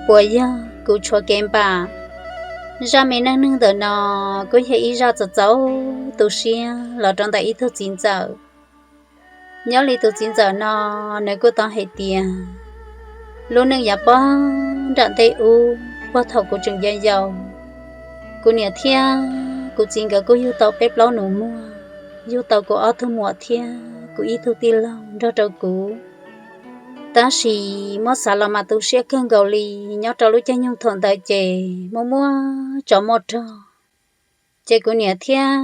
Puas yog kuv tshuav kev npam? Zaj me neej neeg ntawm no kuj yog ib zaj txaus txaus tu siab los rau ntawm ib tug txiv ntxawm. Nyob li tus txiv ntxawm no, nws kuj tau hais tias, lub neej yav puag nram ntej ub, puag thaum kuv tseem yau yau, kuv niam thiab kuv txiv nkawd kuj yug tau peb plaub nus muag, yug tau kuv ob tug muam thiab kuv ib tug tij laug nrog rau kuv. Tab sis muab xav los mas tu siab kawg nkaus li. Nyob rau lub caij nyoog thaum ntawd ces muaj muaj tsov muaj rog, ces kuv niam thiab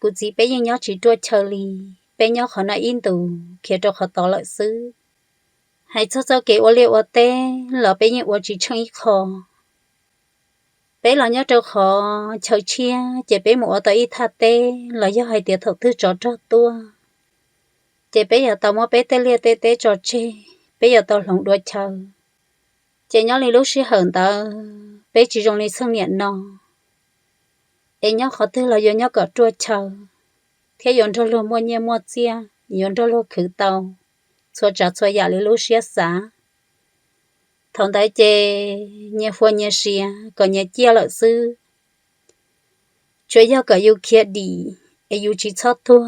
kuv txiv peb yeej nyob tsis ruaj chaw li. Peb nyob qhov no ib ntus khiav rau qhov tod lawm xwb. Hais txog txoj kev ua liaj ua teb los peb yeej ua tsis tsheej ib qho. Peb los nyob rau qhov chaw tshiab ces peb mus ua tau ib thaj teb los yog hais tias thaum twg tsov rog tuaj, ces peb yuav tau muab peb tej liaj tej teb tso tseg, peb yuav tau hloov dua chaw. Ces nyob li lub sij hawm ntawd peb tsis zoo li txheej niam no, es nyob qhov twg los yuav nyob kom ruaj chaw, thiab yuav nrog luag muaj nyiaj muaj txiaj, yuav nrog luag khwv tau txhua tsav txhua yam li lub siab xav. Thaum ntawd ces nyias fuas nyias siav kom nyias ciaj lawm xwb. Tsuas yog kom yus khiav dim es yus tsis txhob tuag,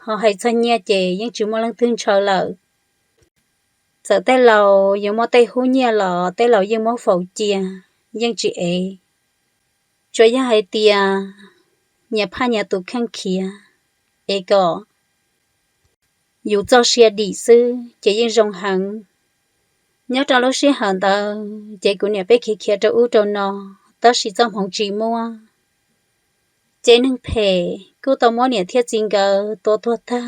ho hais txog nyiaj ces yeej tsis muaj leej twg ntshaw lawm. Txawm tej laus yuav muaj tej hub nyiaj los tej laus yeej muab faus cia, yeej tsis ev. Tsuas yog hais tias nyias phaj nyias tus kheej khiav, es kom yus txoj sia dim xwb ces yeej zoo heev. Nyob rau lub sij hawm ntawd ces kuv niam peb khiav khiav rau ub rau no, tab sis txoj hmoov tsis muaj. Ces neeg phem kuj tau muab niam thiab txiv nkawd tua tuag tag.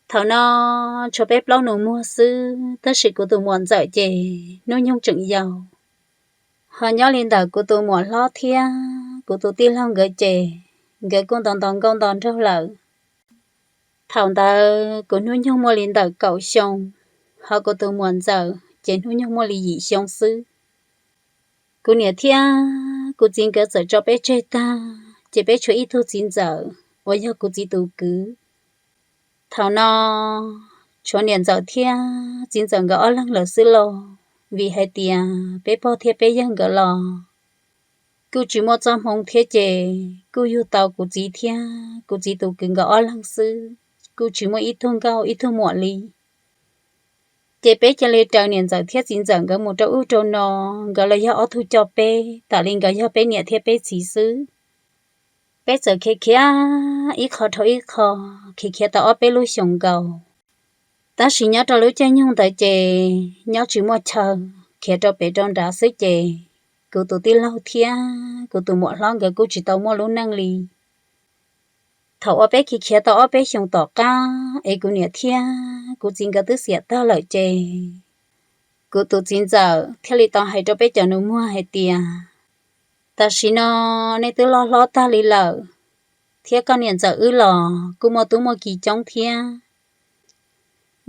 Thaum no tshuav peb plaub nus muag xwb, tab sis kuv tus muam ntxawm ces hnub nyoog tseem yau. Ho nyob li ntawm kuv tus muam hlob thiab kuv tus tij laug nkawd ces nkawd kuj nto nto nkauj nto nraug lawm. Thaum ntawd kuv hnub nyoog muaj li ntawm kaum xyoo, ho kuv tus muam ntxawm ces hnub nyoog muaj li yim xyoo xwb. Kuv niam thiab kuv txiv nkawd txawm tso peb tseg tag, ces peb tshuav ib tug txiv ntxawm uas yog kuv txiv tus kwv. Thaum no tshuav niam ntxawm thiab txiv ntxawm nkawd ob leeg lawm xwb lauj, vim hais tias peb pog thiab peb yawg nkawd los kuj tsis muaj txoj hmoov thiab ces kuj yug tau kuv txiv thiab kuv txiv tus kwv nkawd ob leeg xwb, kuj tsis muaj ib tug nkauj ib tug muam li. Ces peb cia li raws niam ntxawm thiab txiv ntxawm nkawd mus rau ub rau no, nkawd los yog ob tug coj peb, tas li nkawd yog peb niam thiab peb txiv xwb. Peb txawm khiav khiav ib qho dhau ib qho, khiav khiav tau ob peb lub xyoos nkaus. Tab sis nyob rau lub caij nyoog ntawd ces nyob tsis muaj chaw, khiav rau pem rau nrad xwb ces kuv tus tij laug thiab kuv tus muam hlob nkawd kuj tsis tau muaj lub neej li. Thaum uas peb khiav khiav tau ob peb xyoos tom qab es kuv niam thiab kuv txiv nkawd twb xiam tag lawm ces kuv tus txiv ntxawm thiaj li tau hais rau peb cov nus muag hais tias, tam sim no nej twb loj hlob tag li lawm, thiab koj niam ntxawm wb los kuj muaj tub muaj ki coob thiab.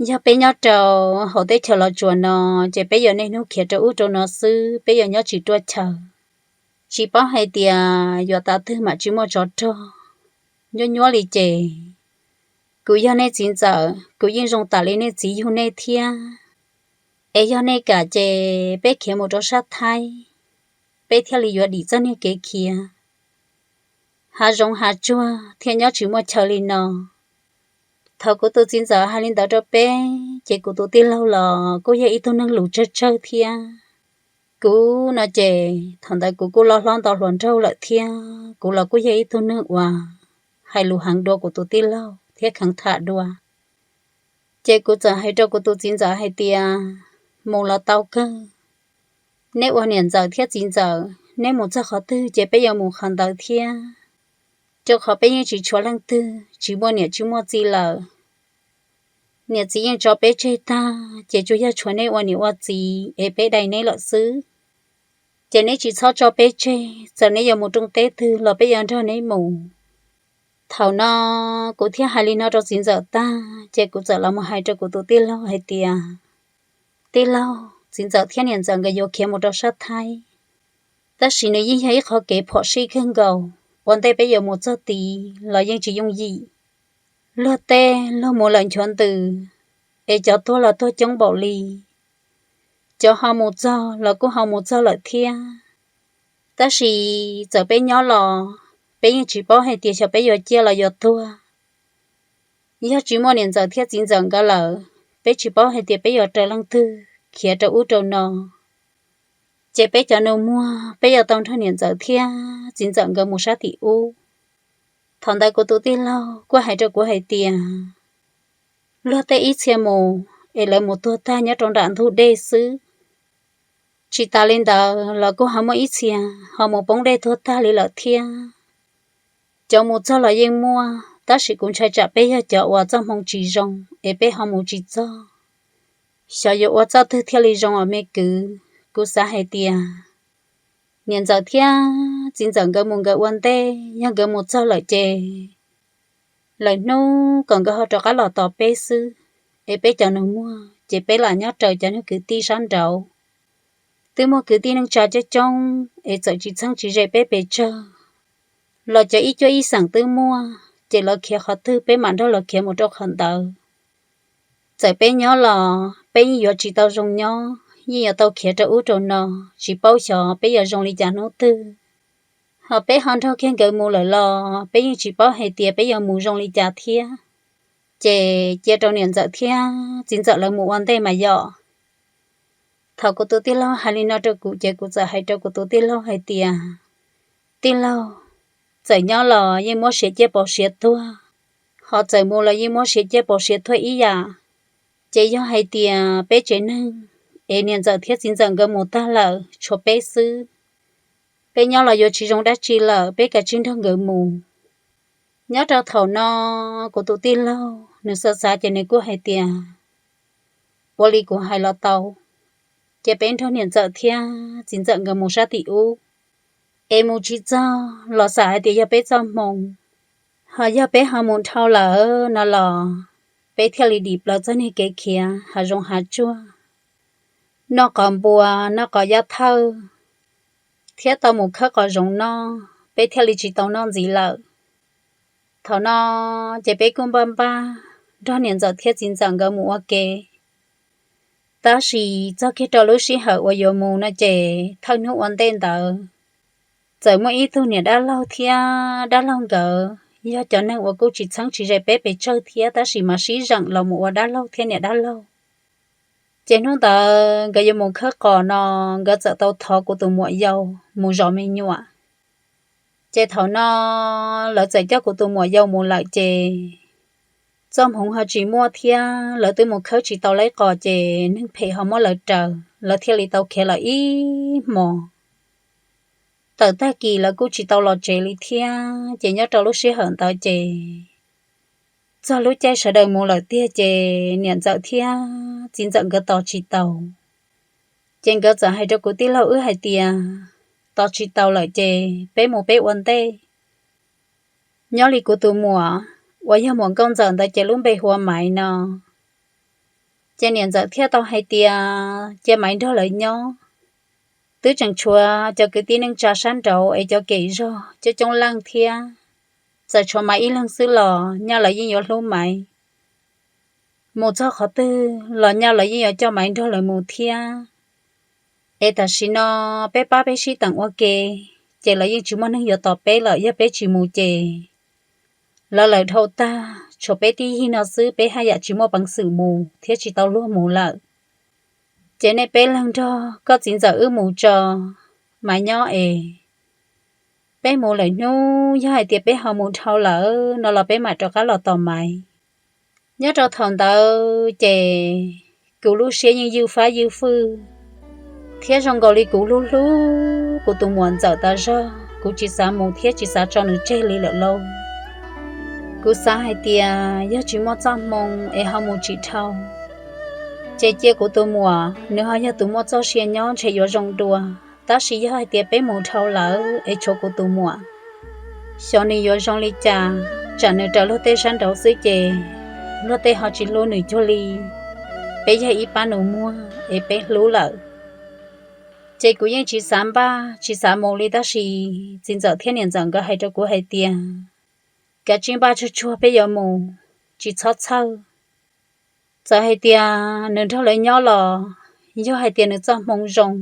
Yog peb nyob rau hauv teb chaws Los Tsuas no, ces peb yuav niaj hnub khiav rau ub rau no xwb, peb yuav nyob tsis ruaj chaw. Tsis paub hais tias yuav tav twg mam tsis muaj tsov rog. Nyuaj nyuaj li ces kuv yog nej txiv ntxawm, kuv yeej zoo tam li nej txiv yug nej thiab. Es yog nej kam ces peb khiav mus rau sab Thaib, peb thiaj li yuav dim txoj niag kev khiav hav zoov hav tsuag thiaj nyob tsis muaj chaw li no. Thaum kuv tus txiv ntxawm hais li ntawd rau peb, ces kuv tus tij laug los kuj yog ib tug neeg lus tsawg tsawg thiab. Kuv no ces thaum ntawd kuv kuj loj hlob nto hluas nraug lawm thiab, kuv los kuj yog ib tug neeg uas hais lus heev dua kuv tus tij laug thiab kheev tham dua. Ces kuv txawm hais rau kuv tus txiv ntxawm hais tias, mus los tau kawg, neb ua niam ntxawm thiab txiv ntxawm, neb mus txog qhov twg ces peb yuav mus qhov ntawd thiab. Rau qhov peb yeej tsis tshuav leej twg, tsis muaj niam tsis muaj txiv lawm. Niam txiv yeej tso peb tseg tag, ces tsuas yog tshuav neb ua niam ua txiv es peb dai neb lawm xwb. Ces neb tsis txhob tso peb tseg, txawm neb yuav mus rooj teb twg los peb yuav nrog neb mus. Thaum no kuv thiaj hais li no rau txiv ntxawm tag, ces kuv txawm los mus hais rau kuv tus tij laug hais tias, tij laug, txiv ntxawm thiab niam ntxawm nkawd yuav khiav mus rau sab Thaib, tab sis nws yeej yog ib qho kev phom sij kawg nkaus, ua ntej peb yuav mus txog tid los yeej tsis yooj yim. Luag tej luag mus lawm nchuav ntws, es cov tuag los tuag coob npaum li. Cov ho mus txog los kuj ho mus txog lawm thiab, tab sis txawm peb nyob los peb yeej tsis paub hais tias xyov peb yuav ciaj los yuav tuag. Yog tsis muaj niam ntxawm thiab txiv ntxawm nkawd lawm, peb tsis paub hais tias peb yuav raws leej twg khiav rau ub rau no. Ces peb cov nus muag peb yuav tau nrog niam ntxawm thiab txiv ntxawm nkawd mus sab tim ub. Thaum ntawd kuv tus tij laug kuj hais rau kuv hais tias, luag tej ib txhia mus es lawv mus tuag tag nyob rau nram ntug dej xwb. Tsis tas li ntawd los kuj ho muaj ib txhia ho mus poob dej tuag tag li lawm thiab. Cov mus txog los yeej muaj, tab sis kuv ntshai tsam peb yog cov uas txoj hmoo tsis zoo es peb ho mus tsis txog. Xyov yuav ua txoj twg thiaj li zoo os me kwv. Kuv xav hais tias niam ntxawm thiab txiv ntxawm nkawd mus nkawd ua ntej, yog nkawd mus txog lawm ces lawm hnub kom nkawd ho rov qab los tos peb xwb, es peb cov nus muag ces peb lam nyob raws cov neeg kwv tij sab nraud. Twb muaj kwv tij neej tsa coob coob es txawm tsis txheeb tsis ze peb pes tsawg los cov ib cuab ib xeem twb muaj, ces lawv khiav qhov twg peb mam nrog lawv khiav mus rau qhov ntawd. Txawm peb nyob los peb yeej yuav tsis tau zoo nyob, yeej yuav tau khiav rau ub rau no, tsis paub xyov peb yuav zoo li cas hnub twg. Ho peb ho nrog kiag nkawd mus lawm los peb yeej tsis paub hais tias peb yuav mus zoo li cas thiab. Ces cia rau niam ntxawm thiab txiv ntxawm lawv mus ua ntej mas yom. Thaum kuv tus tij laug hais li no rau kuv ces kuv txawm hais rau kuv tus tij laug hais tias, tij laug, txawm nyob los yeej muab siav ciaj pov siav tuag, ho txawm mus los yeej muab siav ciaj pov siav tuag ib yam. Ces yog hais tias peb tsev neeg es niam ntxawm thiab txiv ntxawm nkawd mus tag lawm tshuav peb xwb, peb nyob los yuav tsis zoo dab tsi lawm, peb kav tsij nrog nkawd mus. Nyob rau thaum no, kuv tus tij laug nws xav xav ces nws kuj hais tias, ua li kuv hais los tau, ces peb nrog niam ntxawm thiab txiv ntxawm nkawd mus sab tim ub. Es mus tsis txog los xam hais tias yog peb txoj hmoo, ho yog peb ho mus dhau lawm no los peb thiaj li dim plaws txoj niag kev khiav hav zoov hav tsuag, noj qos npua, noj qos yaj thawj, thiab tau mus khawb qos zoov noj, peb thiaj li tsis tau noj ntxiv lawm. Thaum no ces peb kuj npaj npaj nrog niam ntxawm thiab txiv ntxawm nkawd mus ua ke. Tab sis txog kiag rau lub sij hawm uas yuav mus no ces thawj hnub ua ntej ntawd, txawm muaj ib tug niam dab laug thiab dab laug nkawd yog cov neeg uas kuj tsis txheeb tsis ze peb pes tsawg thiab tab sis mas sib zeem los mus ua dab laug thiab niam dab laug. Ces hnub ntawd nkawd yuav mus khawb qos no, nkawd txawm tau thov kuv tus muam yau mus zov me nyuam. Ces thaum no lawv txawm coj kuv tus muam yau mus lawm ces txoj hmoov ho tsis muaj thiab lawv twb mus khawb tsis tau laib qos ces neeg phem ho muab lawv raws, lawv thiaj li tau khiav lawm ib hmos. Tawm tag kis lawv kuj tsis tau los tsev li thiab, ces nyob rau lub sij hawm ntawd ces txog lub caij sawv daws mus lawm tiag ces niam ntxawm thiab txiv ntxawm nkawd tos tsis tau. Ces nkawd txawm hais rau kuv tij laug wb hais tias, tos tsis tau lawm ces peb mus peb ua ntej. Nyob li kuv tus muam uas yog muam nkauj ntxawm ntawd ces lub npe hu ua Maiv no. Ces niam ntxawm thiaj tau hais tias cia Maiv nrog lawv nyob, twb tseem tshuav cov kwv tij neej tsa sab nraud es cov kem zog coob coob leej thiab. Txawm tshuav Maiv ib leeg xwb los nyaj lawv yeej yuav hlub Maiv. Mus txog qhov twg los nyaj lawv yeej yuav coj Maiv nrog lawv mus thiab. Es tam sim no peb pab peb sib teem ua ke, ces lawv yeej tsis muaj neeg yuav tos peb lawm, yog peb tsis mus ces lawv lawm dhau tag, tshuav peb tib yig no xwb, peb haj yam tsis muaj peev xwm mus thiab tsis tau luag mus lawm. Ces nej peb leeg nrog koj txiv ntxawm wb mus tso, Maiv nyob es peb mus lawm hnub yog hais tias peb ho mus dhau lawm no los peb mam rov qab los tos Maiv. Nyob rau thaum ntawd ces kuv lub siab yeej ywj fab ywj fwj, thiab zoo nkaus li kuv hlub hlub kuv tus muam ntxawm tas zog, kuv tsis xav mus thiab tsis xav tso nws tseg li lawm lauj. Kuv xav hais tias yog tsis muaj txoj hmoo es ho mus tsis dhau, ces cia kuv tus muam, nws ho yog tus muaj txoj sia nyob ntshe yuav zoo dua. Tab sis yog hais tias peb mus dhau lawm es tshuav kuv tus muam, xyov nws yuav zoo li cas, tsam nws raws luag tej sab nraud xwb ces luag tej ho tsis hlub nws cuag li peb yog ib pab nus muag es peb hlub lawm. Ces kuv yeej tsis xav npaj tsis xav mus li, tab sis txiv ntxawm thiab niam ntxawm nkawd hais rau kuv hais tias, kav tsij npaj tsuag tsuag peb yuav mus, tsis txhob txhawj. Txawm hais tias nws nrog lawv nyob los Yog hais tias nws txoj hmoo zoo,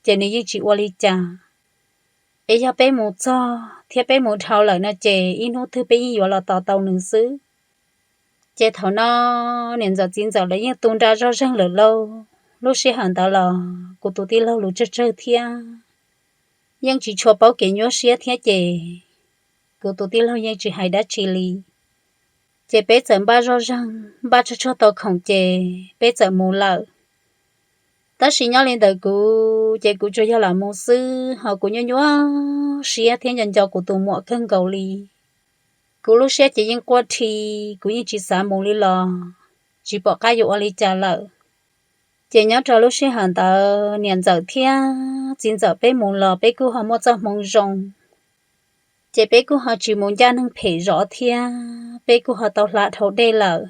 ces nws yeej tsis ua li cas. Es yog peb mus txog thiab peb mus dhau lawm no ces ib hnub twg peb yeej yuav los tos tau nws xwb. Ces thaum no niam ntxawm txiv ntxawm lawv yeej tu nra zoj zeeg lawm lauj. Lub sij hawm ntawd los kuv tus tij laug lus tsawg tsawg thiab yeej tsis tshua paub kev nyuaj siab thiab ces kuv tus tij laug yeej tsis hais dab tsi li. Ces peb txawm npaj zoj zeeg, npaj tsuag tsuag tau khoom ces peb txawm mus lawm. Tab sis nyob li ntawd kuv ces kuv tsuas yog lam mus xwb, ho kuv nyuaj nyuaj siab thiab nco nco kuv tus muam kawg nkaus li. Kuv lub siab ces yeej quaj dhi, kuv yeej tsis xav mus li los tsis pom qab yuav ua li cas lawm. Ces nyob rau lub sij hawm ntawd niam ntxawm thiab txiv ntxawm peb mus los peb kuj ho muaj txoj hmoo zoo, ces peb kuj ho tsis mus ncaj neeg phem zov thiab peb kuj ho tau hla dhau dej lawm.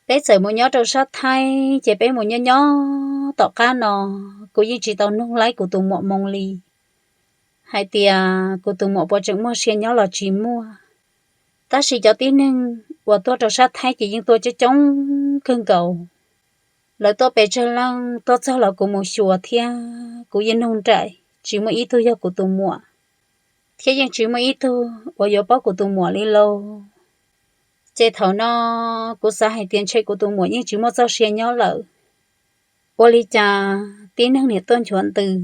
Peb txawm mus nyob rau sab Thaib, ces peb mus nyob nyob tom qab no, kuv yeej tsis tau nug laib kuv tus muam moo li, hais tias kuv tus muam puas tseem muaj sia nyob los tsis muaj. Tab sis cov tib neeg uas tuaj rau sab Thaib ces yeej tuaj coob coob kawg nkaus. Lawv tuaj pes tsawg leej, tuaj txog los kuv mus xyuas thiab kuv yeej nug nraim tsis muaj ib tug yog kuv tus muam, thiab yeej tsis muaj ib tug uas yuav paub kuv tus muam li lauj. Ces thaum no kuv xav hais tias ntshe kuv tus muam yeej tsis muaj txoj sia nyob lawm. Ua li cas tib neeg niam tuaj nchuav ntws,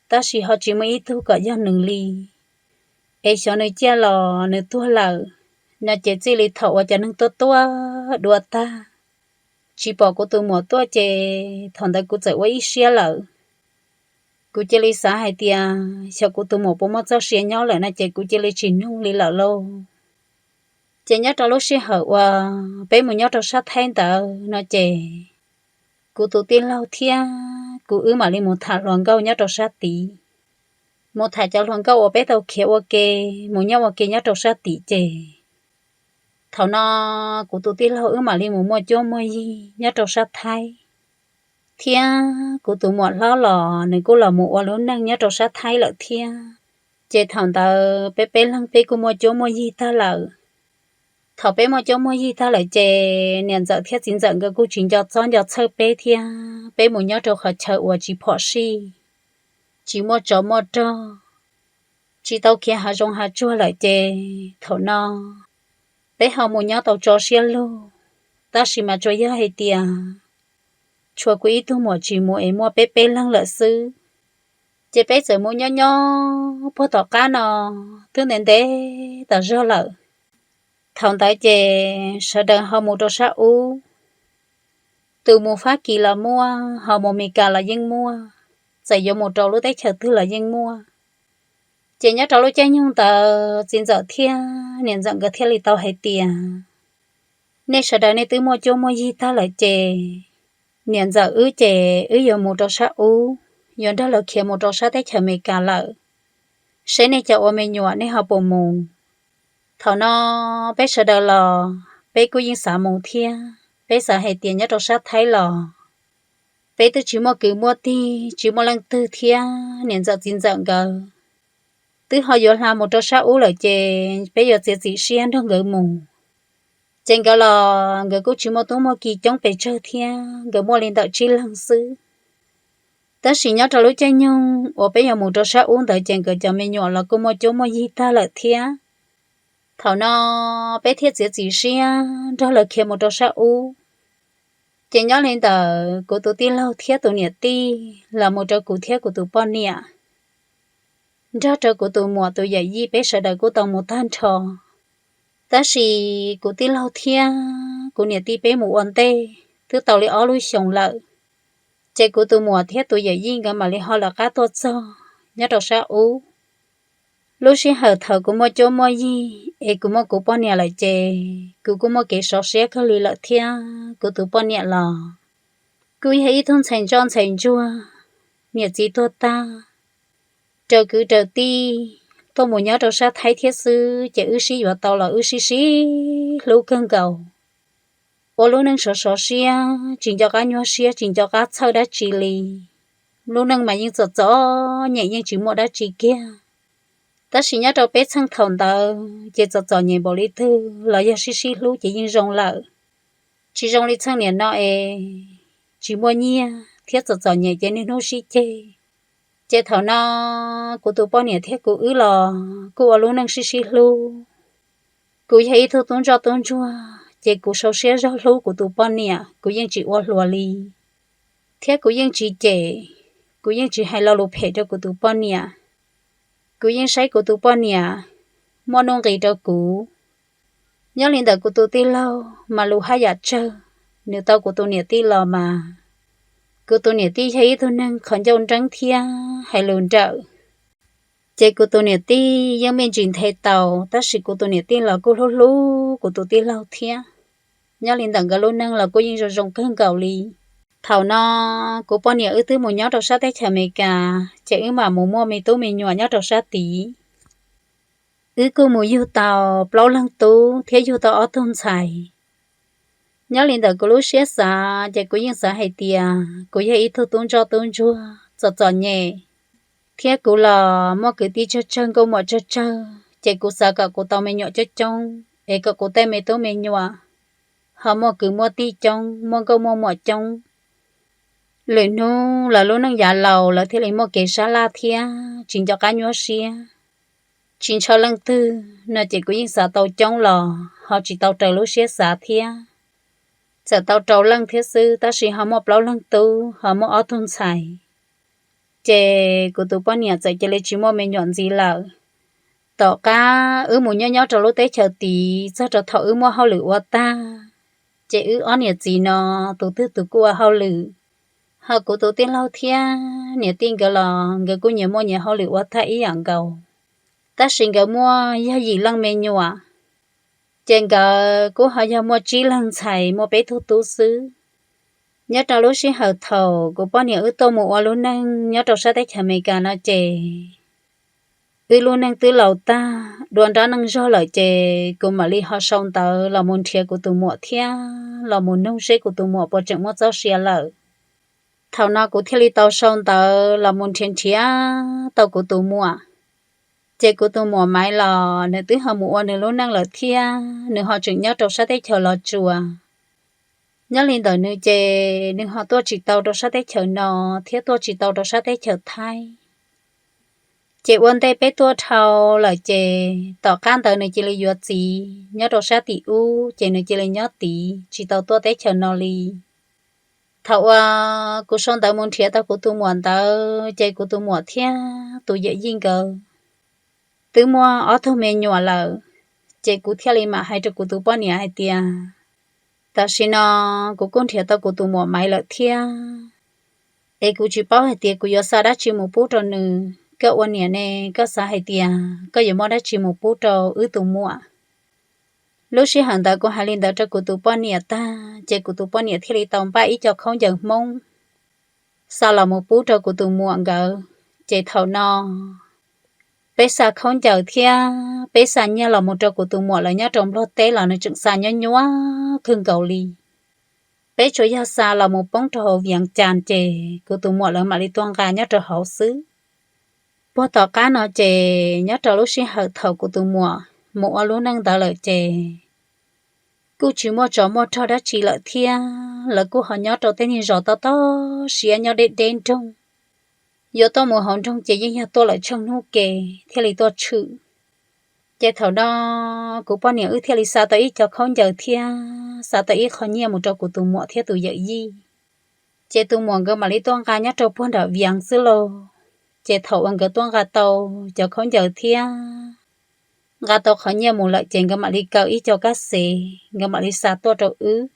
tab sis ho tsis muaj ib tug kom yog nws li. Es xyov nws ciaj los nws tuag lawm no ces txij li thaum uas cov neeg tuaj tuaj dua tag, tsis pom kuv tus muam tuaj ces thaum ntawd kuv txawm ua ib siab lawm. Kuv cia li xav hais tias xyov kuv tus muam puas muaj txoj sia nyob lawm no ces kuv cia li tsis nug li lawm lauj. Ces nyob rau lub sij hawm uas peb mus nyob rau sab Thaib ntawd no ces kuv tus tij laug thiab kuv wb mam li mus tham hluas nkauj nyob rau sab tid, mus tham cov hluas nkauj uas peb tau khiav ua ke mus nyob ua ke nyob rau sab tid ces thaum no kuv tus tij laug wb mam li mus muaj cuab muaj yig nyob rau sab Thaib. Thiab kuv tus muam hlob los nws kuj los mus ua lub neej nyob rau sab Thaib lawm thiab. Ces thaum ntawd peb peb leeg peb kuj muaj cuab muaj yig tag lawm. Thaum peb muaj cuab muaj yig tag lawm ces niam ntxawm thiab txiv ntxawm nkawd kuj tsis nco txob nco txhawj peb thiab, peb mus nyob rau qhov chaw uas tsis phom sij, tsis muaj tsov muaj rog, tsis tau khiav hav zoov hav tsuag lawm ces thaum no peb ho mus nyob tau tso siab lug. Tab sis mas tsuas yog hais tias tshuav kuv ib tug muam tsis mus es muaj peb peb leeg lawm xwb. Ces peb txawm mus nyob nyob puag tom qab no twb ntev ntev tas zog lawm. Thaum ntawd ces sawv daws ho mus rau sab ub, tus mus Fab Kis los muaj, ho mus Mes Kas los yeej muaj, txawm yuav mus rau lub teb chaws twg los yeej muaj. Ces nyob rau lub caij nyoog ntawd txiv ntxawm thiab niam ntxawm nkawd thiaj li tau hais tias, nej sawv daws nej twb muaj cuab muaj yig tag lawm ces niam ntxawm wb ces wb yuav mus rau sab ub, yuav nrog lawv khiav mus rau sab teb chaws Mes Kas lawm. Seb nej cov ua me nyuam nej ho puas mus? Thaum no peb sawv daws los peb kuj yeej xav mus thiab, peb xav hais tias nyob rau sab Thaib los peb twb tsis muaj kwv muaj tij, tsis muaj leej twg thiab niam ntxawm txiv ntxawm nkawd twb ho yuav hla mus rau sab ub lawm ces peb yuav txiav txim siab nrog nkawd mus. Ces nkawd los nkawd kuj tsis muaj tub muaj ki coob pes tsawg thiab, nkawd muaj li ntawm tsib leeg xwb. Tab sis nyob rau lub caij nyoog uas peb yuav mus rau sab ub ntawd ces nkawd cov me nyuam los kuj muaj cuab muaj yig tag lawm thiab. Thaum no peb thiaj txiav txim siab nrog lawv khiav mus rau sab ub. Ces nyob li ntawd kuv tus tij laug thiab tus niam tij los mus rau kuv thiab kuv tus poj niam, nrog rau kuv tus muam tus yawm yij peb sawv daws kuj tau mus tag nrho. Tab sis kuv tij laug thiab kuv niam tij peb mus ua ntej twb tau li ob lub xyoos lawm, ces kuv tus muam thiab tus yawm yij nkawd mam li ho lawv qab tuaj txog nyob rau sab ub. Lub sij hawm thaum kuv muaj cuab muaj yig es kuv muaj kuv poj niam lawm ces kuv kuj muaj kev sov siab kawg li lawm thiab. Kuv tus poj niam los kuj yog ib tug ntxhais ntsoj ntxhais ntsuag, niam txiv tuag tag, raws kwv raws tij tuaj mus nyob rau sab Thaib thiab xwb, ces wb sib yuav tau los wb sib sib hlub kawg nkaus. Ua lub neej sov sov siab, tsis nco qab nyuaj siab, tsis nco qab txhawj dab tsi li. Lub neej mas yeej txom txom nyem, yeej tsis muaj dab tsi kiag. Tab sis nyob rau peb txheej thaum ntawd ces txom txom nyem npaum li twg los yog sib sib hlub ces yeej zoo lawm. Tsis zoo li txheej niam no es tsis muaj nyiaj, thiab txom txom nyem ces niaj hnub sib ceg. Ces thaum no kuv tus poj niam thiab kuv wb los kuj ua lub neej sib sib hlub. Kuv yog ib tug tub ntsoj tub ntsuag ces kuv sau siab zog hlub kuv tus poj niam, kuv yeej tsis ua hluas li, thiab kuv yeej tsis cem, kuv yeej tsis hais lo lus phem rau kuv tus poj niam. Kuv yeej saib kuv tus poj niam muaj nuj nqis rau kuv. Nyob li ntawm kuv tus tij laug mas lus haj yam tsawg, nws tau kuv tus niam tij los mas kuv tus niam tij yog ib tug neeg qhov ncauj nreeb thiab hais lus nrawm. Ces kuv tus niam tij yeej me ntsis nthe tau, tab sis kuv tus niam tij los kuj hlub hlub kuv tus tij laug thiab. Nyob li ntawm nkawd lub neej los kuj yeej zoo zoo kawg nkaus li. Thaum no kuv poj niam wb twb mus nyob rau sab teb chaws Amelikas, ces wb mam mus muaj me tub me nyuam nyob rau sab tid. Wb kuj mus yug tau plaub leeg tub thiab yug tau ob tug ntxhais. Nyob li ntawm kuv lub siab xav ces kuv yeej xav hais tias kuv yog ib tug tub ntsoj tub ntsuag txom txom nyem, thiab kuv los muaj kwv tij tsawg tsawg nkauj muam tsawg tsawg, ces kuv xav kom kuv tau me nyuam coob coob es kom kuv tej me tub me nyuam ho muaj kwv muaj tij coob, muaj nkauj muaj muam coob. Lwm hnub lawv lub neej yav laus lawv thiaj li muaj kev sab laj thiab tsis nco qab nyuaj siab, tsis ntshaw leej twg no ces kuv yeej xav tau coob los ho tsis tau raws lub siab xav thiab. Txawm tau rau leej thiab xwb tab sis ho muaj plaub leeg tub ho muaj ob tug ntxhais, ces kuv tus poj niam txawm cia li tsis muaj me nyuam ntxiv lawm. Tom qab wb mus nyob nyob rau lub teb chaws tid txog rau thaum wb muaj hauj lwm ua tag, ces wb ob niam txiv no tus twg tus kuj ua hauj lwm. Ho kuv tus tij laug thiab niam tij nkawd los nkawd kuj nyias muaj nyias hauj lwm ua tag ib yam nkaus, tab sis nkawd muaj yog yim leej me nyuam, ces nkawd kuj ho yog muaj tsib leeg ntxhais muaj peb tug tub xwb. Nyob rau lub sij hawm thaum kuv poj niam wb tuaj mus ua lub neej nyob rau sab teb chaws Amelikas no ces wb lub neej twb laus tag dua nrab neej zog lawm ces kuv mam li ho sau ntawv los mus nrhiav kuv tus muam thiab los mus nug seb kuv tus muam puas tseem muaj txoj sia lawm. Thaum no kuv thiaj li tau sau ntawv los mus nrhiav nrhiav tau kuv tus muam. Ces kuv tus muam Maiv los nws twb ho mus ua nws lub neej lawm thiab nws ho tseem nyob rau sab teb chaws Los Tsuas. Nyob li ntawm nws ces nws ho tuaj tsis tau rau sab teb chaws no thiab tuaj tsis tau rau sab teb chaws Thaib. Ces ua ntej peb tuaj dhau lawm ces tom qab ntawd nws cia li yuav txiv nyob rau sab tim ub ces nws cia li nyob tid tsis tau tuaj teb chaws no li. Thaum uas kuv sau ntawv mus nrhiav tau kuv tus muam ntawd ces kuv tus muam thiab tus yawm yij nkawd twb muaj ob tug me nyuam lawm. Ces kuv thiaj li mam hais rau kuv tus poj niam hais tias, tam sim no kuv kuj nrhiav tau kuv tus muam Maiv lawm thiab, es kuv tsis paub hais tias kuv yuav xa dab tsi mus pub rau nws. Koj ua niam ne, koj xav hais tias koj yuav muab dab tsi mus pub rau wb tus muam? Lub sij hawm ntawd kuv hais li ntawd rau kuv tus poj niam tag ces kuv tus poj niam thiaj li tau npaj ib co khaub ncaws Hmoob xa los mus pub rau kuv tus muam nkawd. Ces thaum no peb xa khaub ncaws thiab peb xa nyiaj los mus rau kuv tus muam lawv nyob rau Nplog teb los nws tseem xa nyuaj nyuaj kawg nkaus li. Peb tsuas yog xa los mus poob rau hauv Viav Cas ces kuv tus muam lawv mam li tuaj nqa nyob rau hauv xwb. Puag tom qab no ces nyob rau lub sij hawm thaum kuv tus muam mus ua lub neej ntawd lawm ces kuj tsis muaj tsov muaj rog dab tsi lawm thiab lawv kuj ho nyob rau tej niag zos tob tob siab nyob deb deb nroog. Yuav tuaj mus hauv nroog ces yeej yog tuaj lawm tsheej hnub ke thiaj li tuaj tshwm. Ces thaum no kuv poj niam wb thiaj li xa tau ib co khaub ncaws thiab xa tau ib qho nyiaj mus rau kuv tus muam thiab tus yawm yij. Ces tus muam nkawd mam li tuaj nqa nyob rau puag nram Viav xwb lauj. Ces thaum uas nkawd tuaj nqa tau cov khaub ncaws thiab nqa tau qhov nyiaj mus lawm ces nkawd mam li kaw ib co kab xev, nkawd mam li xa tuaj rau wb.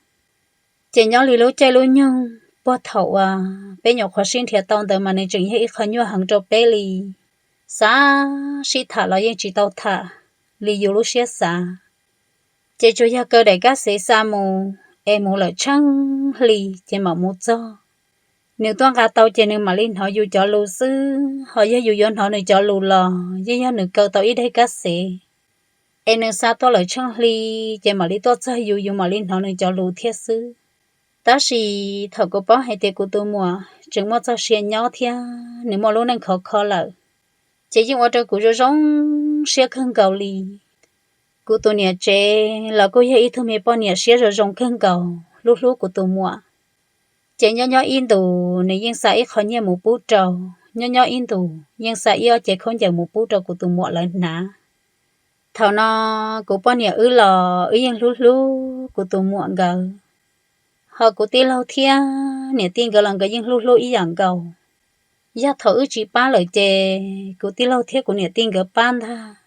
Ces nyob li lub caij lub nyoog puag thaum uas peb nyuam qhuav sib nrhiav tau ntawd mas nws tseem yog ib qho nyuaj heev rau peb li, xav sib tham los yeej tsis tau tham li yus lub siab xav. Ces tsuas yog kaw daim kab xev xa mus, es mus lawm tsheej hli ces mam mus txog. Nws tuaj nqa tau ces nws mam li hnov yus cov lus xwb, ho yog yus yuav hnov nws cov lus los yeej yog nws kaw tau ib daim kab xev, es nws xa tuaj lawm tsheej hli, ces mam li tuaj txog yus, yus mam li hnov nws cov lus thiab xwb. Tab sis thaum kuv paub hais tias kuv tus muam tseem muaj txoj sia nyob thiab nws muaj lub neej khov kho lawm, ces yeej ua rau kuv zoo zoo siab kawg nkaus li. Kuv tus niam tsev los kuj yog ib tug me poj niam siab zoo zoo kawg nkaus, hlub hlub kuv tus muam. Ces nyob nyob ib ntus nws yeej xa ib qho nyiaj mus pub rau, nyob nyob ib ntus yeej xa ib ob cev khaub ncaws mus pub rau kuv tus muam lawv hnav. Thaum no kuv poj niam wb los wb yeej hlub hlub kuv tus muam nkawd, ho kuv tij laug thiab niam tij nkawd los nkawd yeej hlub hlub ib yam nkaus. Yog thaum wb tsis pab lawm ces kuv tij laug thiab kuv niam tij nkawd pab ntag.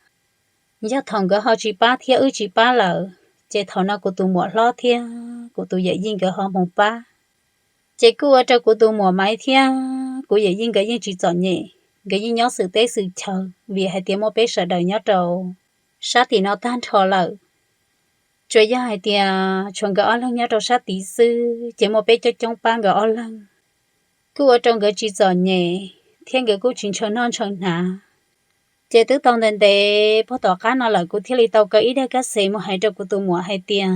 Yog thaum nkawd ho tsis pab thiab wb tsis pab lawm, ces thaum no kuv tus muam hlob thiab kuv tus yawm yij nkawd ho mus pab. Ces kuj ua rau kuv tus muam Maiv thiab kuv yawm yij nkawd yeej tsis txom nyem, nkawd yeej nyob xwm teb xwm chaw vim hais tias muaj peb sawv daws nyob rau sab tim no tag nrho lawm. Tsuas yog hais tias tshuav nkawd ob leeg nyob rau sab tid xwb ces muaj peb coob coob pab nkawd ob leeg, kuj ua rau nkawd tsis txom nyem thiab nkawd kuj tsis ntshaw noj ntshaw hnav. Ces twb tau ntev ntev puag tom qab no lawm kuv thiaj li tau kaw ib daim kab xes mus hais rau kuv tus muam hais tias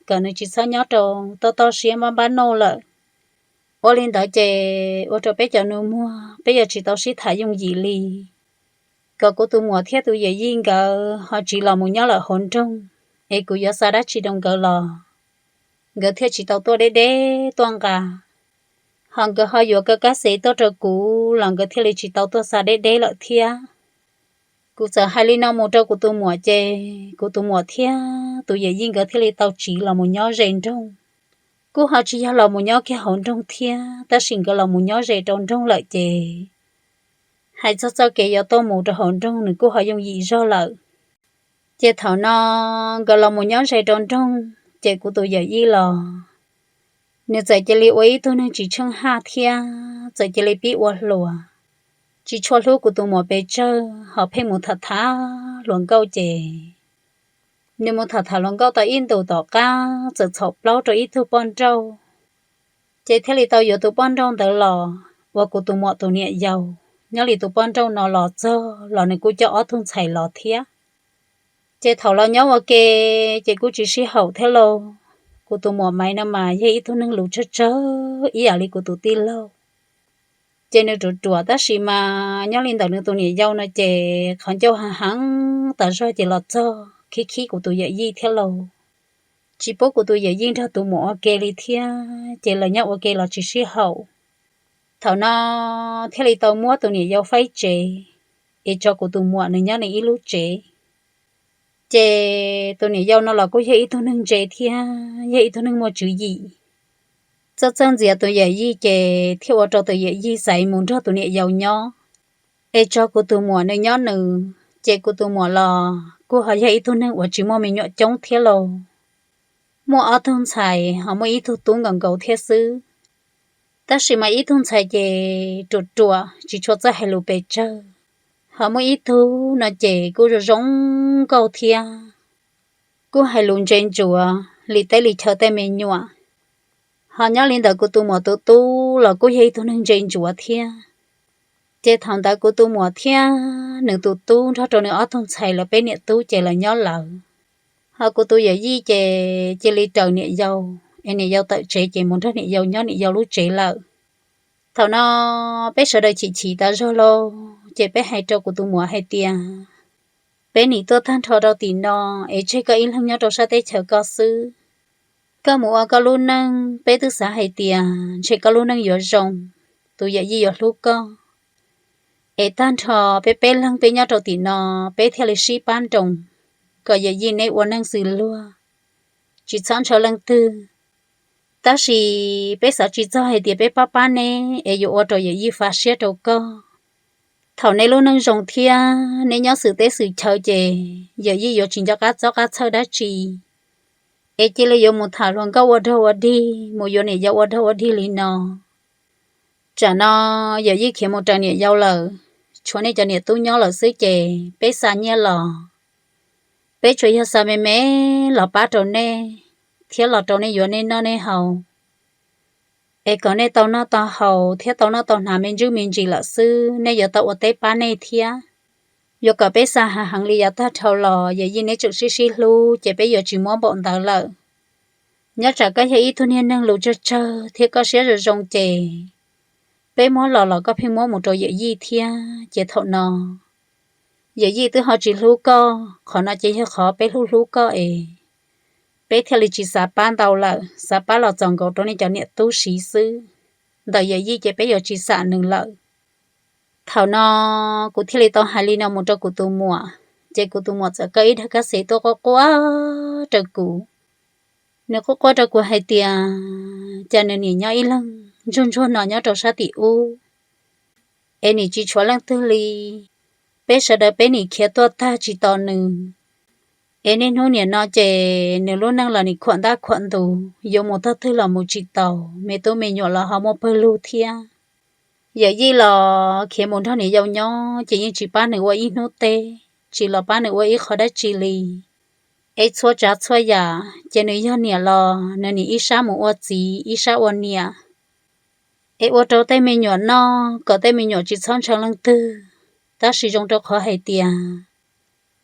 kom nws tsis txhob nyob rau toj toj siab npab npab noj lawm. Ua li ntawd ces ua rau peb cov nus muag peb yuav tsis tau sib tham yooj yim li. Kom kuv tus muam thiab tus yawm yij nkawd ho tsiv los mus nyob lawm hauv nroog, es kuv yuav xa dab tsi rau nkawd los nkawd thiaj tsis tau tuaj deb deb tuaj nqa. Ho nkawd ho yuav kaw kab xes tuaj rau kuv los nkawd thiaj li tsis tau tuaj xa deb deb lawm thiab. Kuv txawm hais li no mus rau kuv tus muam ces kuv tus muam thiab tus yawm yij nkawd thiaj li tau tsiv los mus nyob ze nroog. Kuj ho tsis yog los mus nyob kiag hauv nroog thiab, tab sis nkawd los mus nyob ze rau nroog lawm ces hais txog txoj kev yuav tuaj mus rau hauv nroog nws kuj ho yooj yim zog lawm. Ces thaum no nkawd los mus nyob ze rau nroog ces kuv tus yawm yij los nws txawm cia li ua ib tug neeg tsis tsheej haj thiab txawm cia li pib ua hluas, tsis tshua hlub kuv tus muam pes tsawg ho pheej mus tham tham hluas nkauj ces nws mus tham tham hluas nkauj tau ib ntus tom qab txawm txhaum plaub rau ib tug poj nrauj. Ces thiaj li tau yuav tus poj nrauj ntawd los ua kuv tus muam tus niam yau. Nyob li tus poj nrauj no los txog los nws kuj coj ob tug ntxhais los thiab. Ces thaum los nyob ua ke ces kuj tsis sib haum thiab lauj. Kuv tus muam Maiv no mas yog ib tug neeg lus tsawg tsawg ib yam li kuv tus tij laug. Ces nws ruam ruam tab sis mas nyob li ntawm nws tus niam yau no ces qhov ncauj heev heev tas zog ces los txog khib khib kuv tus yawm yij thiab lauj. Tsis pub kuv tus yawm yij nrog tus muam ua ke li thiab ces lawv nyob ua ke los tsis sib haum. Thaum no thiaj li tau muab tus niam yau faib tsev es tso kuv tus muam nws nyob nws ib lub tsev. Ces tus niam yau no los kuj yog ib tug neeg ntse thiab yog ib tug neeg muaj tswv yim. Txawj txawj ntxias tus yawm yij ces thiaj ua rau tus yawm yij xaiv mus nrog tus niam yau nyob, es tso kuv tus muam nws nyob nws. Ces kuv tus muam los kuj ho yog ib tug neeg uas tsis muaj me nyuam coob thiab lauj. Muaj ob tug ntxhais ho muaj ib tug tub nkaus nkaus thiab xwb. Tab sis mas ib tug ntxhais ces ruam ruam tsis tshua txawj hais lus pes tsawg, ho muaj ib tug no ces kuj zoo zoo nkauj thiab, kuj hais lus ntse ntsuav li teb li chaw tej me nyuam. Ho nyob li ntawd kuv tus muam tus tub los kuj yog ib tug neeg ntse ntsuav thiab. Ces thaum ntawd kuv tus muam thiab nws tus tub nrog rau nws ob tug ntxhais lawv peb niam tub ces lawv nyob lawv. Ho kuv tus yawm yij ces cia li raws niam yau, es niam yau tawm tsev ces mus nrog niam yau nyob niam yau lub tsev lawm. Thaum no peb sawv daws chim chim tas zog lauj, ces peb hais rau kuv tus muam hais tias, peb nim tuaj tag nrho rau tim no es tseg koj ib leeg nyob rau sab teb chaws koj xwb. Koj mus ua koj lub neej, peb twb xav hais tias ntshe koj lub neej yuav zoo, tus yawm yij yuav hlub koj. Es tag nrho peb peb leeg peb nyob rau tim no, peb thiaj li sib pab nroos, kom yawm yij neb ua neej xws luag, tsis txhob ntshaw leej twg. Tab sis peb xav tsis txog hais tias peb pab pab neb es yuav ua rau yawm yij fa siab rau koj. Thaum neb lub neej zoo thiab neb nyob xwm teb xwm chaw ces yawm yij yuav tsis nco qab txob qab txhawj dab tsi, es cia li yuav mus tham hluas nkauj ua dog ua dig, mus yuav niam yau ua dog ua dig li no. Tsam no yawm yij khiav mus raws niam yau lawm, tshuav nej cov niam tub nyob lawm xwb ces peb xa nyiaj los, peb tsuas yog xa me me los pab rau nej, thiab los rau nej yuav nej noj nej haus, es kom nej tau noj tau haus thiab tau noj tau hnav me ntsuj me ntsis lawm xwb, nej yuav tau ua teb pab nej thiab. Yuav kom peb xa hav heev li yav tag dhau los yawm yij neb tseem sib sib hlub ces peb yuav tsis muab npaum ntawd lawm. Nyob tsam koj yog ib tug niag neeg lus tsawg tsawg thiab koj siab zoo zoo ces peb muab los los koj pheej muab mus rau yawm yij thiab ces thaum no yawm yij twb ho tsis hlub koj, qhov no ces yog qhov peb hlub hlub koj es peb thiaj li tsis xav pab ntau lawm, xav pab los txaus nkaus rau nej cov niam tub siv xwb. ntawm Yawm Yij ces peb yuav tsis xam nws lawm. Thaum no kuv thiaj li tau hais li no mus rau kuv tus muam, ces kuv tus muam txawm kaw ib daim kab xes tuaj quaj quaj rau kuv. Nws quaj quaj rau kuv hais tias cas nws nim nyob ib leeg ntsuag ntsuag no nyob rau sab tim ub, es nim tsis tshuav leej twg li. Peb sawv daws peb nim khiav tuaj tag tsis tos nws, es niaj hnub nim no ces nws lub neej los nim khuam ntaj khuam ntus, yuav mus tog twg los mus tsis taus, me tub me nyuam los ho muaj pawg lug thiab. Yawm Yij los khiav mus nrog niam yau nyob ces yeej tsis pab nws ua ib hnub teb, tsis los pab nws ua ib qho dab tsi li. Es txhua tsav txhua yam ces nws yog niam los nws nim ib sab mus ua txiv ib sab ua niam, es ua rau tej me nyuam noj kom tej me nyuam tsis txhob ntshaw leej twg. Tab sis zoo rau qhov hais tias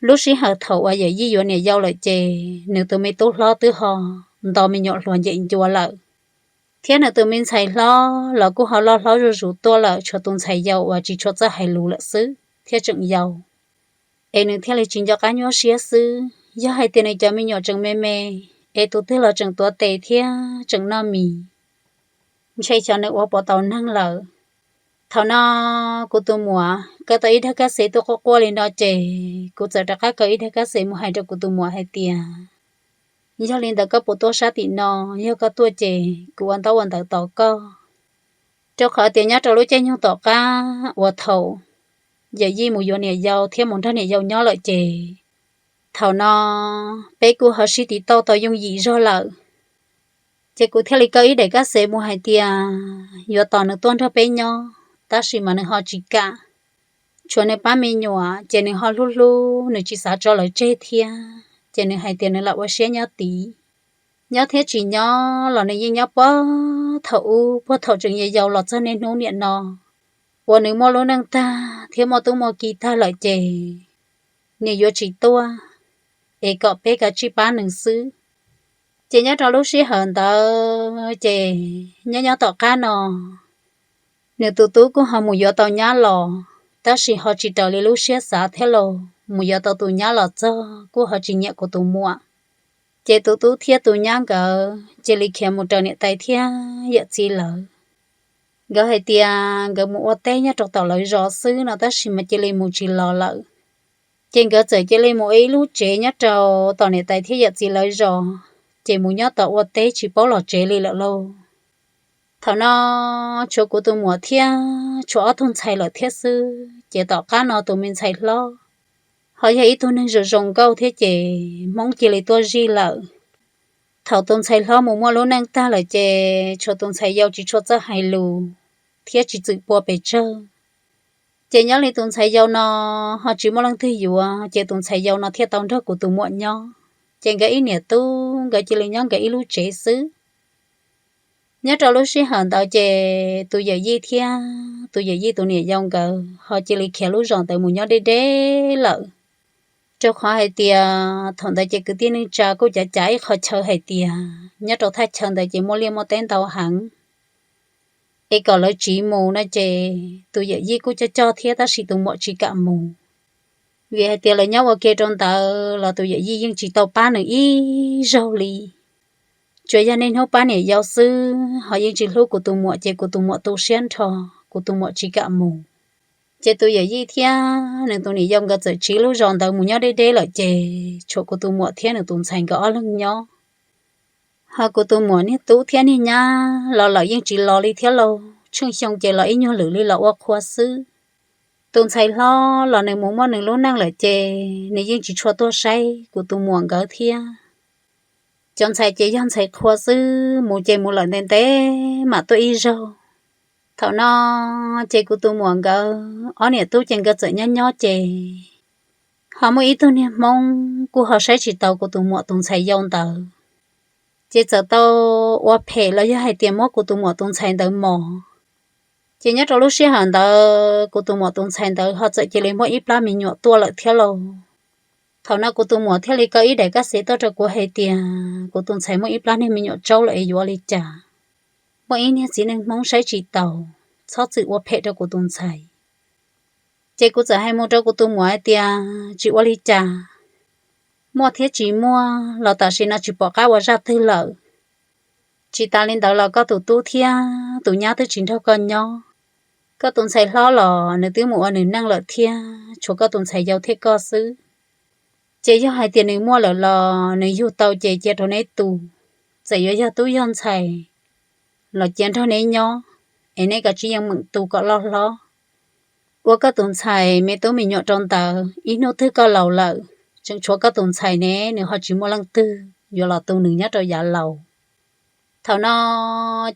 lub sij hawm thaum uas Yawm Yij yuav niam yau lawm ces nws tus me tub hlob twb ho nto me nyuam hluas ncem ncua lawm, thiab nws tus me ntxhais hlob los kuj ho loj hlob zuj zus tuaj lawm, tshuav tus ntxhais yau uas tsis tshua txawj hais lus lawm xwb thiab tseem yau. Es nws thiaj li tsis nco qab nyuaj siab xwb. Yog hais tias nws cov me nyuam tseem me me, es tus twg los tseem tuav tes thiab tseem noj mis, ntshe xyov nws ua puas tau neeg lawm. Thaum no kuv tus muam kaw tau ib daim kab xes tuaj quaj quaj li no ces kuv txawm rov qab kaw ib daim kab xes mus hais rau kuv tus muam hais tias, yog li ntawd koj puas tuaj sab tim no, yog koj tuaj ces kuv ua ntaub ua ntawv tos koj. Rau qhov tias nyob rau lub caij nyoog tom qab uas thaum Yawm Yij mus yuav niam yau thiab mus nrog niam yau nyob lawm ces thaum no peb kuj ho sib tiv tauj tau yooj yim zog lawm. Ces kuv thiaj li kaw ib daim kab xes mus hais tias yuav tos nws tuaj nrog peb nyob, tab sis mas nws ho tsis kam. Tshuav nws pab me nyuam ces nws ho hlub hlub, nws tsis xav tso lawv tseg thiab, ces nws hais tias nws lam ua siab nyob tid. Nyob thiab tsis nyob los nws yeej nyob puag thaum ub, puag thaum tseem yau yau los txog niaj hnub niam no uas nws muaj lub neej tag thiab muaj tub muaj ki tag lawm ces nws yuav tsis tuaj, es kom peb kav tsij pab nws xwb. Ces nyob rau lub sij hawm ntawd ces nyob nyob tom qab no nws tus tub kuj ho mus yuav tau nyab los, tab sis ho tsis raws li lub siab xav thiab los mus yuav tau tus nyab los txog kuj ho tsis nyiam kuv tus muam. Ces tus tub thiab tus nyab nkawd cia li khiav mus raws niam tais thiab yawm txiv lawv. Nkawd hais tias nkawd mus ua teb nyob rau tom lawv zos xwb no tab sis mas cia li mus tsis los lawm. Ces nkawd txawm cia li mus ua ib lub tsev nyob rau tom niam tais thiab yawm txiv lawv zos, ces mus nyob tom ua teb tsis paub los tsev li lawm lauj. Thaum no tshuav kuv tus muam thiab tshuav ob tug ntxhais lawm thiab xwb, ces tom qab no tus me ntxhais hlob ho yog ib tug neeg zoo zoo nkauj thiab ces Hmoob cia li tuaj zij lawm. Thaum tus ntxhais hlob mus muaj lub neej tag lawm ces tshuav tus ntxhais yau tsis tshua txawj hais lus thiab tsis txwm pua pes tsawg. Ces nyob li tus ntxhais yau no ho tsis muaj leej twg yuav, ces tus ntxhais yau no thiaj tau nrog kuv tus muam nyob. Ces nkawd ib niam tub nkawd cia li nyob nkawd ib lub tsev xwb. Nyob rau lub sij hawm ntawd ces tus yawm yij thiab tus yawm yij tus niam yau nkawd ho cia li khiav lub zos ntawd mus nyob deb deb lawm. Rau qhov hais tias thaum ntawd ces kwv tij neej tsa kuj cav cav ib qho chaw hais tias nyob rau thaj chaw ntawd ces muaj liaj muaj teb ntau heev, es kom lawv tsiv mus no ces tus yawm yij kuj coj coj thiab tab sis tus muam tsis kam mus. Vim hais tias lawv nyob ua ke rau ntawd los tus yawm yij yeej tsis tau pab nws ib zaug li. Tsuas yog niaj hnub pab niam yau xwb ho yeej tsis hlub kuv tus muam ces kuv tus muam tu siab nrho, kuv tus muam tsis kam mus. Ces tus yawm yij thiab nws tus niam yau nkawd txawm tsiv lub zos ntawd mus nyob deb deb lawm ces tshuav kuv tus muam thiab nws tus ntxhais nkawd ob leeg nyob. Ho kuv tus muam niag tub thiab niag nyab los lawm yeej tsis los li thiab lauj, tsheej xyoo ces los ib nyuag lwm li los ua qhua xwb. Tus ntxhais hlob los nws mus muaj nws lub neej lawm ces nws yeej tsis tshua tuaj saib kuv tus muam nkawd thiab. Cov ntxhais ces yog ntxhais qhua xwb, mus ces mus lawm ntev ntev mam tuaj ib zaug. Thaum no ces kuv tus muam nkawd ob niam tub ces nkawd txawm nyob nyob ces ho muaj ib tug niag Hmoob kuj ho saib tsis taus kuv tus muam tus ntxhais yau ntawd, ces txawm tau ua phem los yog hais tias muab kuv tus muam tus ntxhais ntawd mos. Ces nyob rau lub sij hawm ntawd kuv tus muam tus ntxhais ntawd ho txawm cia li muaj ib plab me nyuam tuaj lawm thiab lauj. Thaum no kuv tus muam thiaj li kaw ib daim kab xev tuaj rau kuv hais tias kuv tus ntxhais muaj ib plab niag me nyuam tsaub lawm es yuav ua li cas. Muaj ib niag txiv neej Hmoob saib tsis taus, txhob txwm ua phem rau kuv tus ntxhais. Ces kuv txawm hais mus rau kuv tus muam hais tias tsis ua li cas, muaj thiab tsis muaj los tam sim no tsis pom qab ua zaj twg lawm. Tsis tas li ntawd los koj tus tub thiab tus nyab twb tsis nrog koj nyob. Koj tus ntxhais hlob los nws twb mus ua nws neej lawm thiab tshuav koj tus ntxhais yau thiab koj xwb. Ces yog hais tias nws muaj lawm los nws yug tau ces cia rau neb tu. Txawm yuav yog tub yog ntxhais los cia nrog neb nyob, es neb kav tsij yeej meem tu kom loj hlob. Ua koj tus ntxhais me tub me nyuam rau ntawd, ib hnub twg koj laus lawm, tseem tshuav koj tus ntxhais ne, nws ho tsis muaj leej twg yuav los tu nws nyob rau yav laus. Thaum no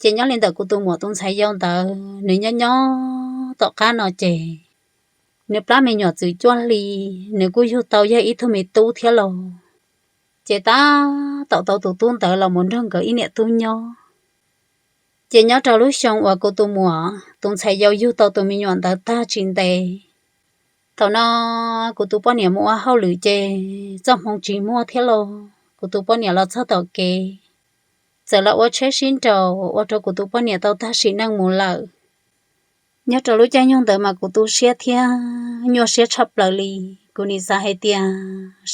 ces nyob li ntawm kuv tus muam tus ntxhais yau ntawd, nws nyob nyob tom qab no ces nws plab me nyuam txwm cuaj hli, nws kuj yug tau yog ib tug me tub thiab los. Ces tab tom tau tus tub ntawd los mus nrog nkawd ib niam tub nyob. Ces nyob rau lub xyoo uas kuv tus muam tus ntxhais yau yug tau tus me nyuam ntawd tag tsis ntev, thaum no kuv tus poj niam mus ua hauj lwm ces txoj hmoo tsis muaj thiab los kuv tus poj niam los txog tom kev, txawm los ua tsheb sib nraus ua rau kuv tus poj niam tau tag sim neej mus lawm. Nyob rau lub caij nyoog ntawd mas kuv tu siab thiab nyuaj siab tshaj plaws li. Kuv nim xav hais tias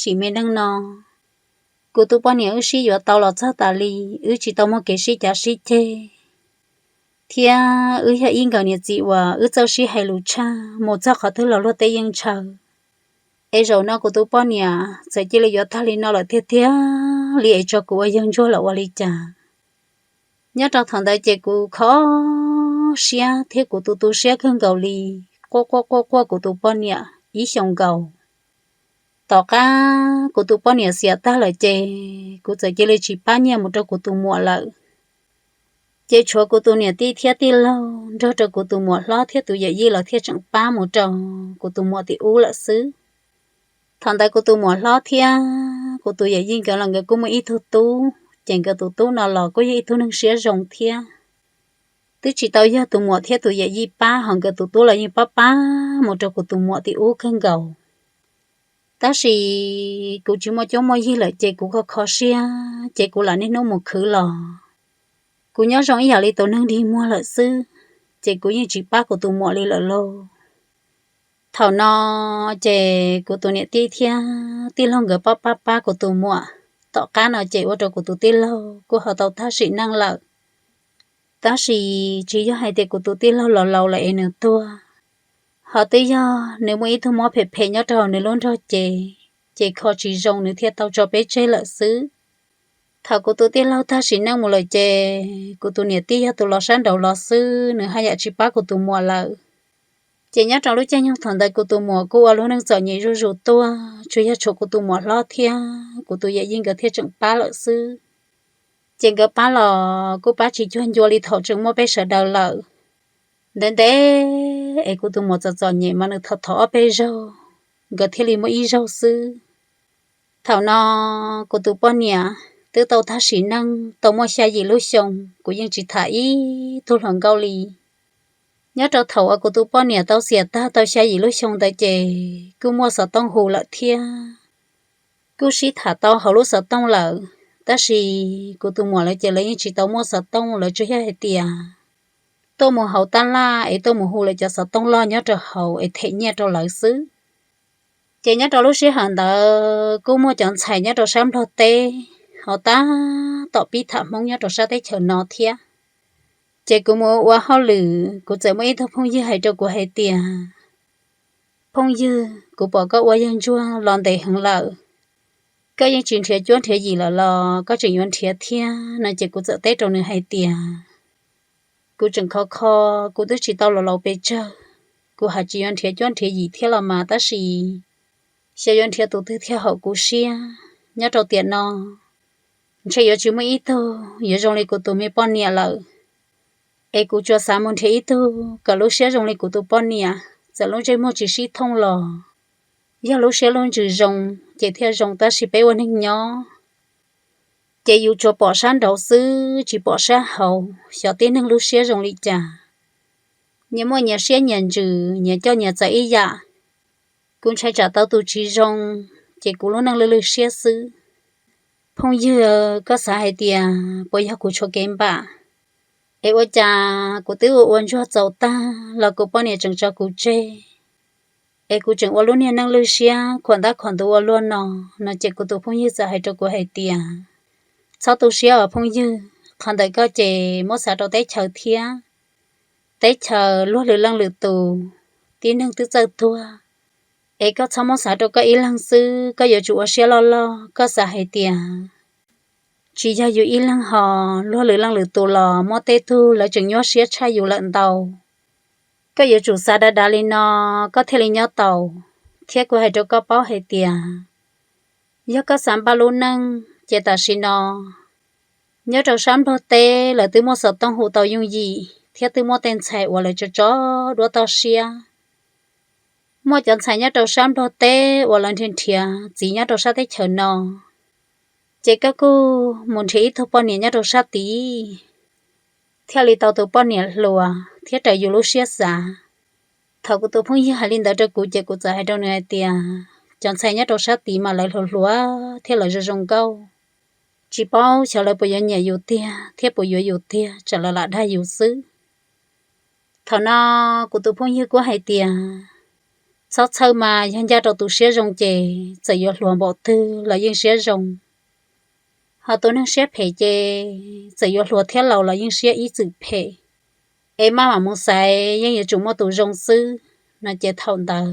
sim me neej no kuv tus poj niam wb sib yuav tau los txog tas li, wb tsis tau muaj kev sib cav sib ceg, thiab wb yog ib nkawm niam txiv uas wb txawj sib hais lus tshaj, mus txog qhov twg los luag tej yeej ntshaw. Es zaum no kuv tus poj niam txawm cia li yuav tag li no lawm tiag tiag li es tso kuv ua yawg ntsuag los ua li cas? Nyob rau thaum ntawd ces kuv kho siab thiab kuv tu tu siab kawg nkaus li, quaj quaj quaj quaj kuv tus poj niam ib xyoos nkaus. Tom qab kuv tus poj niam xiam tag lawm ces kuv txawm cia li tsis pab nyiaj mus rau kuv tus muam lawm. Ces tshuav kuv tus niam tij thiab tij laug nrog rau kuv tus muam hlob thiab tus yawm yij los thiaj tseem pab mus rau kuv tus muam tim ub lawm xwb. Thaum ntawd kuv tus muam hlob thiab kuv tus yawm yij nkawd los nkawd kuj muaj ib tug tub, ces nkawd tus tub no los kuj yog ib tug neeg siab zoo thiab. Twb tsis tau yog tus muam thiab tus yawm yij pab, ho nkawd tus tub los yeej pab pab mus rau kuv tus muam tim ub kawg nkaus. Tab sis kuv tsis muaj cuab muaj yig lawm ces kuv kho kho siab ces kuv lam niaj hnub mus khwv los. Kuv nyob zoo ib yam li tus neeg dig muag lawm xwb, ces kuv yeej tsis pab kuv tus muam li lawm lauj. Thaum no ces kuv tus niam tij thiab tij laug nkawd pab pab pab kuv tus muam. Tom qab no ces ua rau kuv tus tij laug kuj ho tau tag sim neej lawm. Tab sis tsis yog hais tias kuv tus tij laug los laus lawm es nws tuag, ho twb yog nws muaj ib tug mob phem phem nyob rau hauv nws lub nrog cev, ces kho tsis zoo nws thiaj tau tso peb tseg lawm xwb. Thaum kuv tus tij laug tag sim neej mus lawm ces kuv tus niam tij yog tus los sab nraud los xwb, nws haj yam tsis pab kuv tus muam lawm. Ces nyob rau lub caij nyoog thaum ntawd kuv tus muam kuj ua lub neej txom nyem zuj zus tuaj, tsuas yog tshuav kuv tus muam hlob thiab kuv tus yawm yij nkawd thiaj tseem pab lawm xwb. Ces nkawd pab los kuj pab tsis cuag ncua li thaum tseem muaj peb sawv daws lawm. Ntev ntev es kuv tus muam txom txom nyem mas nws thov thov ob peb zaug, nkawd thiaj li muaj ib zaug xwb. Thaum no kuv tus poj niam twb tau tag sim neej tau muaj xya yim lub xyoo, kuv yeej tsis tham ib tug hluas nkauj li. Nyob rau thaum uas kuv tus poj niam tau xiam tag tau xya yim lub xyoo ntawd ces kuj muaj xov tooj hu lawm thiab. Kuj sib tham tau hauv lub xov tooj lawm, tab sis kuv tus muam lawv ces lawv yeej tsis tau muaj xov tooj, lawv tsuas yog hais tias tuaj mus hauv tab laj es tuaj mus hu lawv cov xov tooj loj nyob rau hauv es them nyiaj rau lawv xwb. Ces nyob rau lub sij hawm ntawd kuj muaj cov ntxhais nyob rau sab Nplog teb ho tab tom pib tham Hmoob nyob rau sab teb chaws no thiab. Ces kuv mus ua hauj lwm, kuv txawm muaj ib tug phooj ywg hais rau kuv hais tias, phooj ywg, kuv pom koj ua yawg ntsuag los ntev heev lawm, koj yeej tsis nrhiav cuab nrhiav yim lawm los koj tseem yuav nrhiav thiab no? Ces kuv txawm teb rau nws hais tias, kuv tseem khov kho, kuv twb tsis tau los laus pes tsawg, kuv hais tsis yuav nrhiav cuab nrhiav yim thiab los mas, tab sis xyov yuav nrhiav tus twg thiaj haum kuv siab. Nyob rau tiam no ntshe yuav tsis muaj ib tug yuav zoo li kuv tus me poj niam lawm, es kuv tsuas xav mus nrhiav ib tug kom lub siab zoo li kuv tus poj niam, txawm lub ntsej muag tsis sib thooj los yog lub siab lub ntsws zoo ces thiaj zoo, tab sis peb ua neeg nyob ces yus tsuas pom sab nraud xwb tsis pom sab hauv, xyov tib neeg lub siab zoo li cas. Nyias muaj nyias siab nyias ntsws, nyias coj nyias txawv ib yam. Kuv ntshai tsam tau tus tsis zoo, ces kuv lub neej lwj lwj siab xwb. Phooj ywg, koj xav hais tias puas yog kuv tshuav kev npam, es ua cas kuv twb ua ua ntsuag txaus tag los kuv poj niam tseem tso kuv tseg, es kuv tseem ua lub niag neej lwj siab khuam ntab khuam ntuv ua luaj no? No ces kuv tus phooj ywg txawm hais rau kuv hais tias, txhob tu siab os phooj ywg, Qhov ntawm koj ces muab xav rau teb chaws thiab. Teb chaws luag lwm leej lwm tus, tib neeg twb txawj tuag, es koj txhob muab xav rau koj ib leeg xwb, koj yuav tsum ua siab loj loj, koj xav hais tias tsis yog yus ib leeg ho, luag lwm leej lwm tus los muaj tej tug lawv tseem nyuaj siab tshaj yus lawm ntau. Koj yuav tsum xav dav dav li no, koj thiaj li nyob tau. Thiab kuv hais rau koj paub hais tias yog koj xav npaj lub neej ces tam sim no nyob rau sab Nplog teb lawv twb muaj xov tooj hu tau yooj yim thiab twb muaj tej ntxhais uas lawv tso tso duab toj siab. Muaj cov ntxhais nyob rau sab Nplog teb uas lawv nrhiav nrhiav txiv nyob rau sab teb chaws no, ces koj kuj mus nrhiav ib tug poj niam nyob rau sab tid thiaj li tau tus poj niam hluas thiab raws yus lub siab xav. Thaum kuv tus phooj ywg hais li ntawd rau kuv ces kuv txawm hais rau nws hais tias cov ntxhais nyob rau sab tid mas lawv hluas hluas thiab lawv zoo zoo nkauj, tsis paub xyov lawv puas yuav nyiam yus tiag thiab puas yuav yus tiag, tsam lawv lam dag yus xwb. Thaum no kuv tus phooj ywg kuj hais tias txhob txhawj mas, yog ncaj rau tus siab zoo ces txawm yuav hluas npaum twg los yeej siab zoo. Ho tus neeg siab phem ces txawm yuav hluas thiab laus los yeej siab ib txwm phem. Es maj mam mus xaiv, yeej yuav tsum muaj tus zoo xwb no. Ces thaum ntawd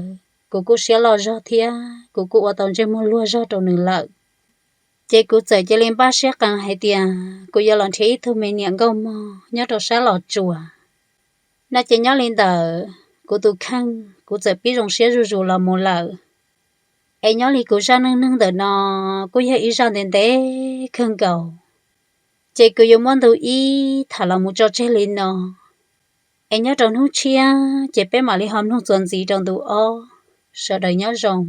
kuv kuj siab loj zog thiab kuv kuj ua tau ntsej muag luag zog rau nws lawm. Ces kuv txawm cia li npaj siab qees hais tias kuv yuav los nrhiav ib tug me niam nkauj mog nyob rau sab Los Tsuas no. Ces nyob li ntawd kuv tus kheej kuv txawm pib zoo siab zuj zus los mus lawm. Es nyob li kuv zaj neej neeg ntawm no kuj yog ib zaj ntev ntev kawg nkaus, ces kuv yuav muab ntu ib tham los mus tso tseg li no. Es nyob rau hnub tshiab ces peb mam li ho mloog txuas ntxiv rau ntu ob. Sawv daws nyob zoo.